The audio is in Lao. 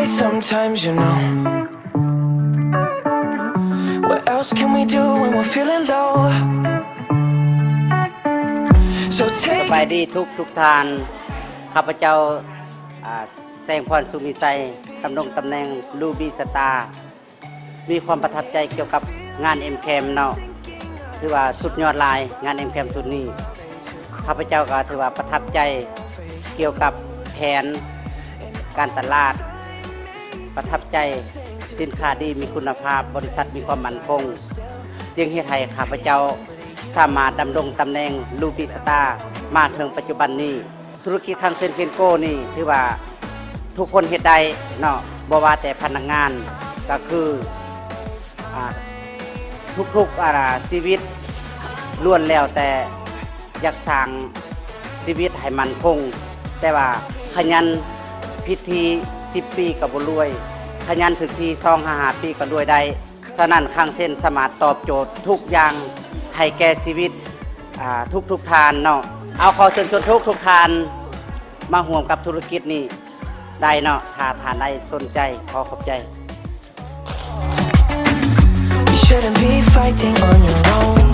Sometimes, you know. What else can we do when we're feeling low? So ສະ take ບາຍດີທຸກທຸກທ່ານ ຂ້າພະເຈົ້າ ອາ ແສງພອນ ສຸມີໄຊ ດຳລົງຕຳແໜ່ງ Ruby Star ມີຄວາມປະທັບໃຈກ່ຽວກັບງານ M-Camp ເນາະ ຖືວ່າສຸດຍອດຫຼາຍ ງານ M-Camp ຊຸດນີ້ ຂ້າພະເຈົ້າກໍຖືວ່າປະທັບໃຈກ່ຽວກັບແຜນການຕະຫຼາດ ປະທັບໃຈສິນຄ້າດີມີຄຸນນະພາບ ບໍລິສັດມີຄວາມໝັ້ນຄົງ ຈຶ່ງເຮັດໃຫ້ຂ້າພະເຈົ້າສາມາດດຳລົງຕຳແໜ່ງ Ruby Star ມາເຖິງປັດຈຸບັນນີ້. ທຸລະກິດຄັງເຊັນເຄນໂກນີ້ຖືວ່າທຸກຄົນເຮັດໄດ້ເນາະ ບໍ່ວ່າແຕ່ພະນັກງານ ກໍຄື ອາ ທຸກໆ ອາ ຊີວິດລ້ວນແລ້ວແຕ່ຢາກສ້າງຊີວິດໃຫ້ໝັ້ນຄົງ ແຕ່ວ່າຂະຫຍັນຜິດທີ່ສິບປີກໍບໍ່ລວຍ ຂະຫຍັນຖືກທີ່ສອງຫາຫ້າປີກໍລວຍໄດ້. ສະນັ້ນຄັງເຊັນສາມາດຕອບໂຈດທຸກຢ່າງໃຫ້ແກ່ຊີວິດ ອາ ທຸກໆທ່ານເນາະ. ເອົາ ຂໍເຊີນຊວນທຸກໆທ່ານມາຮ່ວມກັບທຸລະກິດນີ້ໄດ້ເນາະ ຖ້າທ່ານໃດສົນໃຈ. ຂໍຂອບໃຈ. You shouldn't be fighting on your own.